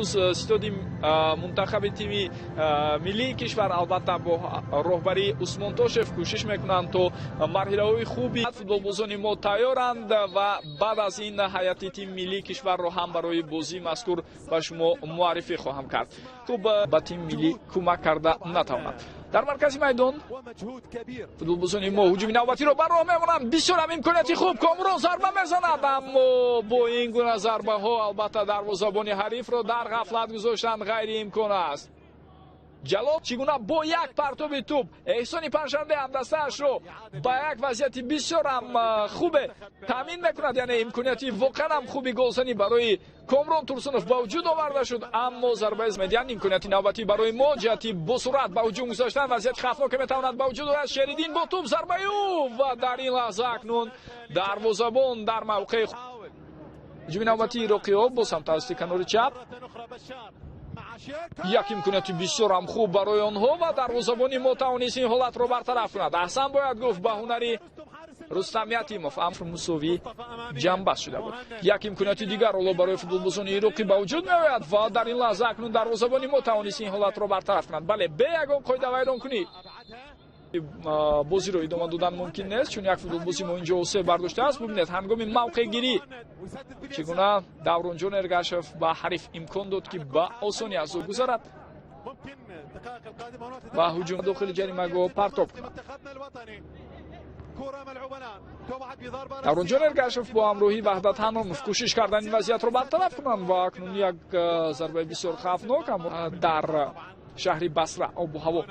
Ситоди мунтахаби тими миллии кишвар, албатта, бо роҳбарии Усмон Тошев кӯшиш мекунанд, то марҳилаҳои хуби футболбозони мо тайёранд ва баъд аз ин ҳайати тими миллии кишварро ҳам барои бозии мазкур ба шумо муаррифӣ хоҳам кард. Хуб, ба тими миллӣ кӯмак карда натавонад. Дар маркази майдон футболбозони мо ҳуҷуми навбатиро ба роҳ мемонанд. Бисёр ҳам имконияти хуб, Комрон зарба мезанад, аммо бо ин гуна зарбаҳо, албатта, дарвозабони ҳарифро дар ғафлат гузоштан ғайриимкон аст. Ҷалол чӣ гуна бо як партоби тӯб Эҳсони Панҷшанбе ҳамдастаашро ба як вазъияти бисёр ҳам хубе таъмин мекунад, яъне имконияти воқеан ҳам хуби голзанӣ барои Комрон Турсунов ба вуҷуд оварда шуд, аммо зарбаи медиҳанд. Имконияти навбатӣ барои мо ҷиҳати босуръат ба ҳуҷум гузоштан, вазъияти хавфноке метавонад ба вуҷуд ояд. Шериддин бо тӯб, зарбаи ӯ ва дар ин лаҳза акнун дарвозабон дар мавқеи. Ҳуҷуми навбатии ироқиҳо боз ҳам тавассути канори чап, як имконияти бисёр ҳам хуб барои онҳо ва дарвозабони мо тавонист ин ҳолатро бартараф кунад. Аҳсан бояд гуфт ба ҳунари Рустам Ятимов, амр мусовӣ ҷамъбаст шуда буд. Як имконияти дигар ҳоло барои футболбозони ироқӣ ба вуҷуд меояд ва дар ин лаҳза акнун дарвозабони мо тавонист ин ҳолатро бартараф кунад. Бале, бе ягон қоидавайронкунӣ бозиро идома додан мумкин нест, чун як футболбози мо инҷо осеб бардоштааст. Бубинед, ҳангоми мавқеъгирӣ чӣ гуна Давронҷон Эргашев ба ҳариф имкон дод, ки ба осонӣ аз ӯ гузарад ва ҳуҷум дохили ҷаримагоҳ партоб кунад. Давронҷон Эргашев бо ҳамроҳии Ваҳдат Ҳанонов кӯшиш карданд ин вазъиятро бартараф кунанд ва акнун як зарбаи бисёр хавфнок. Дар шаҳри Басра обу ҳаво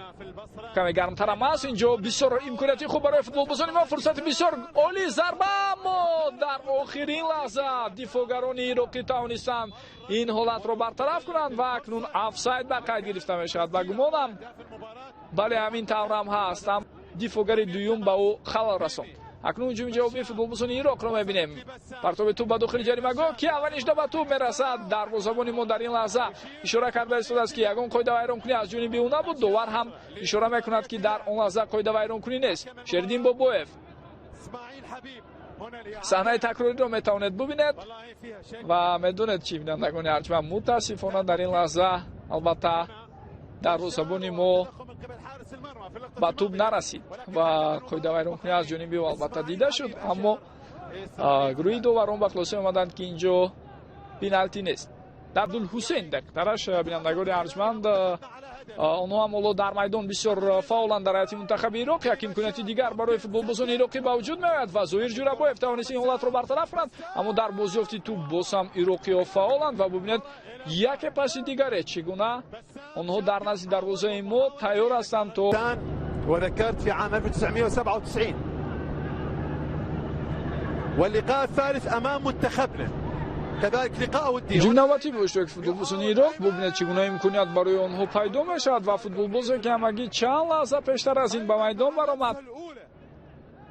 каме гармтарам аст. Инҷо бисёр имконияти хуб барои футболбозони мо, фурсати бисёр олӣ, зарба, аммо дар охирин лаҳза дифоъгарони ироқӣ тавонистанд ин ҳолатро бартараф кунанд ва акнун офсайд ба қайд гирифта мешавад. Ба гумонам, бале, ҳамин таврам ҳаст, дифоъгари дуюм ба ӯ халал расонд. Акнун ҳуҷуми ҷавобии футболбозони Ироқро мебинем. Партоби тӯб ба дохили ҷаримагоҳ, ки аввалин ба тӯб мерасад? Дарвозабони мо дар ин лаҳза ишора карда истодааст, ки ягон қоидавайронкунӣ аз ҷониби ӯ набуд. Довар ҳам ишора мекунад, ки дар он лаҳза қоидавайронкунӣ нест. Шериддин Бобоев, саҳнаи такрориро метавонед бубинед ва медонед чӣ, бинандагони арҷманд, мутаассифона, дар ин лаҳза, албатта, дарвозабони мо ба тӯб нарасид ва қоидавайронкунӣ аз ҷониби ӯ, албатта, дида шуд, аммо гурӯҳи доварон ба хулоса омаданд, ки инҷо пеналти нест. Абдулҳусейн дақиқтараш. Бинандагони арҷманд, онҳо ҳам ҳоло дар майдон бисёр фаъоланд дар ҳайати мунтахаби Ироқ. Як имконияти дигар барои футболбозони ироқӣ ба вуҷуд меояд ва Зоир Ҷурабоев тавонист ин ҳолатро бартараф кунад, аммо дар бозёфти тӯб боз ҳам ироқиҳо фаъоланд ва бубинед, яке паси дигаре чӣ гуна онҳо дар назди дарвозаи мо тайёр ҳастанд то وذكرت في عام 1997 واللقاء الثالث أمام منتخبنا، كذلك لقاء ودي. Ҳуҷуми навбатӣ бо иштироки футболбозони Ироқ. Бубинед, чӣ гуна имконият барои онҳо пайдо мешавад ва футболбозе, ки ҳамагӣ чанд лаҳза пештар аз ин ба майдон баромад,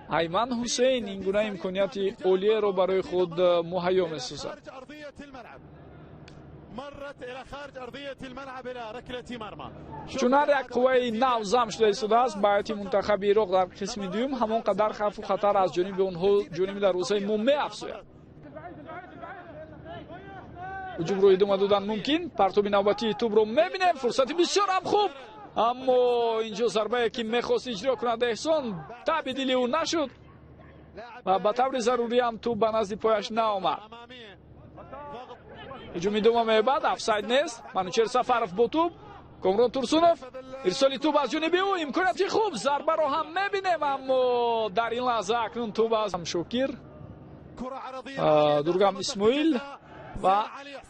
Айман Ҳусейн, ин гуна имконияти олиеро барои худ муҳайё месозад. مرت إلى خارج أرضية الملعب إلى ركلة مرمى. Чун ҳар як қувваи нав зам шуда истодааст ба ҳайати мунтахаби Ироқ дар қисми дуюм, ҳамон қадар хавфу хатар аз ҷониби онҳо ҷониби дарвозаи мо меафзояд. Ҳуҷумро идома додан мумкин. Партоби навбатии тӯбро мебинем, фурсати бисёр ҳам хуб, аммо инҷо зарбае, ки мехост иҷро кунад Эҳсон, таби дили ӯ нашуд ва ба таври зарурӣ ҳам тӯб ба назди пояш наомад. Ҳуҷум идома меёбад, офсайд нест. Манучер Сафаров бо тӯб, Комрон Турсунов, ирсоли тӯб аз ҷониби ӯ, имконияти хуб, зарбаро ҳам мебинем, аммо дар ин лаҳза акнун тӯб аз Шокир, Дургам Исмоил ва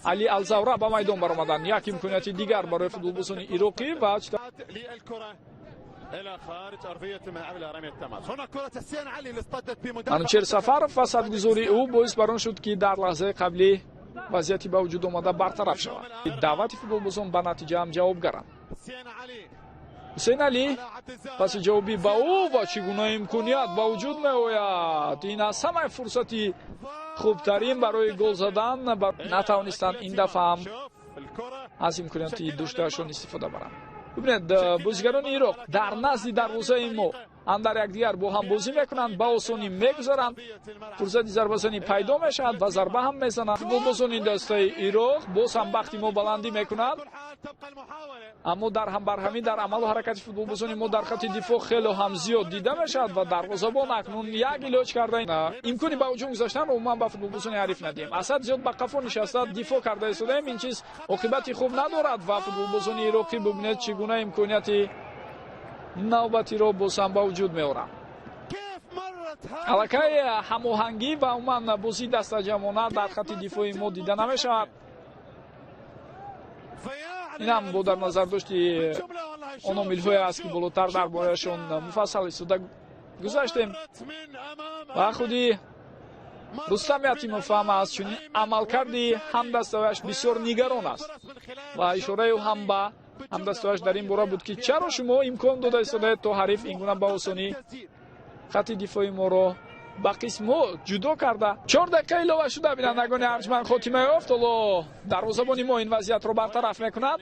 Али Алзавра ба майдон баромаданд. Як имконияти дигар барои футболбозони ироқӣ ва إلى خارج أرضية الملعب إلى رمية التماس. هنا كرة حسين علي اللي اصطدت بمدافع. Манучер Сафаров ва садгузории ӯ боис бар он шуд, ки дар лаҳзаи қаблӣ вазъияти ба вуҷуд омада бартараф шавад. Даъвати футболбозон ба натиҷа ҳам ҷавобгаранд. حسين علي. Ҳусейн Алӣ, паси ҷавобӣ ба ӯ ва чӣ гуна имконият ба вуҷуд меояд! Ин аз ҳамаи фурсати хубтарин барои гол задан. Натавонистанд ин дафъа ҳам аз имконияти доштаашон истифода баранд. Бибинед, бозигарони Ироқ дар назди дарвозаи мо Андар якдигар бо ҳам бозӣ мекунанд, ба осонӣ мегузаранд, фурсати зарбазанӣ пайдо мешавад ва зарба ҳам мезананд. Футболбозони дастаи Ироқ боз ҳам бахти мо баландӣ мекунад, аммо дар ҳамбарҳамӣ дар амалу ҳаракати футболбозони мо дар хати дифоъ хело ҳам зиёд дида мешавад ва дарвозабон акнун як илоҷ карда, имкони ба ҳуҷум гузаштанро умуман ба футболбозони ҳариф надиҳем. Асад зиёд ба қафо нишаста дифоъ карда истодаем, ин чиз оқибати хуб надорад ва футболбозони ироқӣ, бубинед, чӣ гуна имконияти навбатиро боз ҳам ба вуҷуд меоранд. Аллакай ҳамоҳангӣ ва умуман бозии дастаҷамъона дар хати дифои мо дида намешавад. Инам бо дар назардошти он омилҳое аст, ки болотар дар бораашон муфассал истода гузаштем. Ва худи Рустам Ятимов ҳам аз чунин амалкарди ҳамдаставаяш бисёр нигарон аст ва ишораи ӯ ҳам ба ҳамдаставаяш дар ин бора буд, ки чаро шумо имкон дода истодаед, то ҳариф ин гуна ба осонӣ хати дифои моро ба қисмҳо ҷудо карда. 4 дақиқа илова шуда, бинандагони арҷманд, хотима ёфт. Ҳоло дарвозабони мо ин вазъиятро бартараф мекунад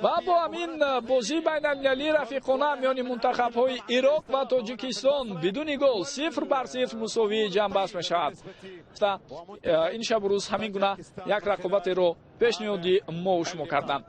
ва бо ҳамин бозии байналмилалии рафиқона миёни мунтахабҳои Ироқ ва Тоҷикистон бидуни гол 0-0 мусовӣ ҷамъбаст мешавад. Ин шабу рӯз ҳамин гуна як рақобатеро пешниҳоди мо шумо карданд.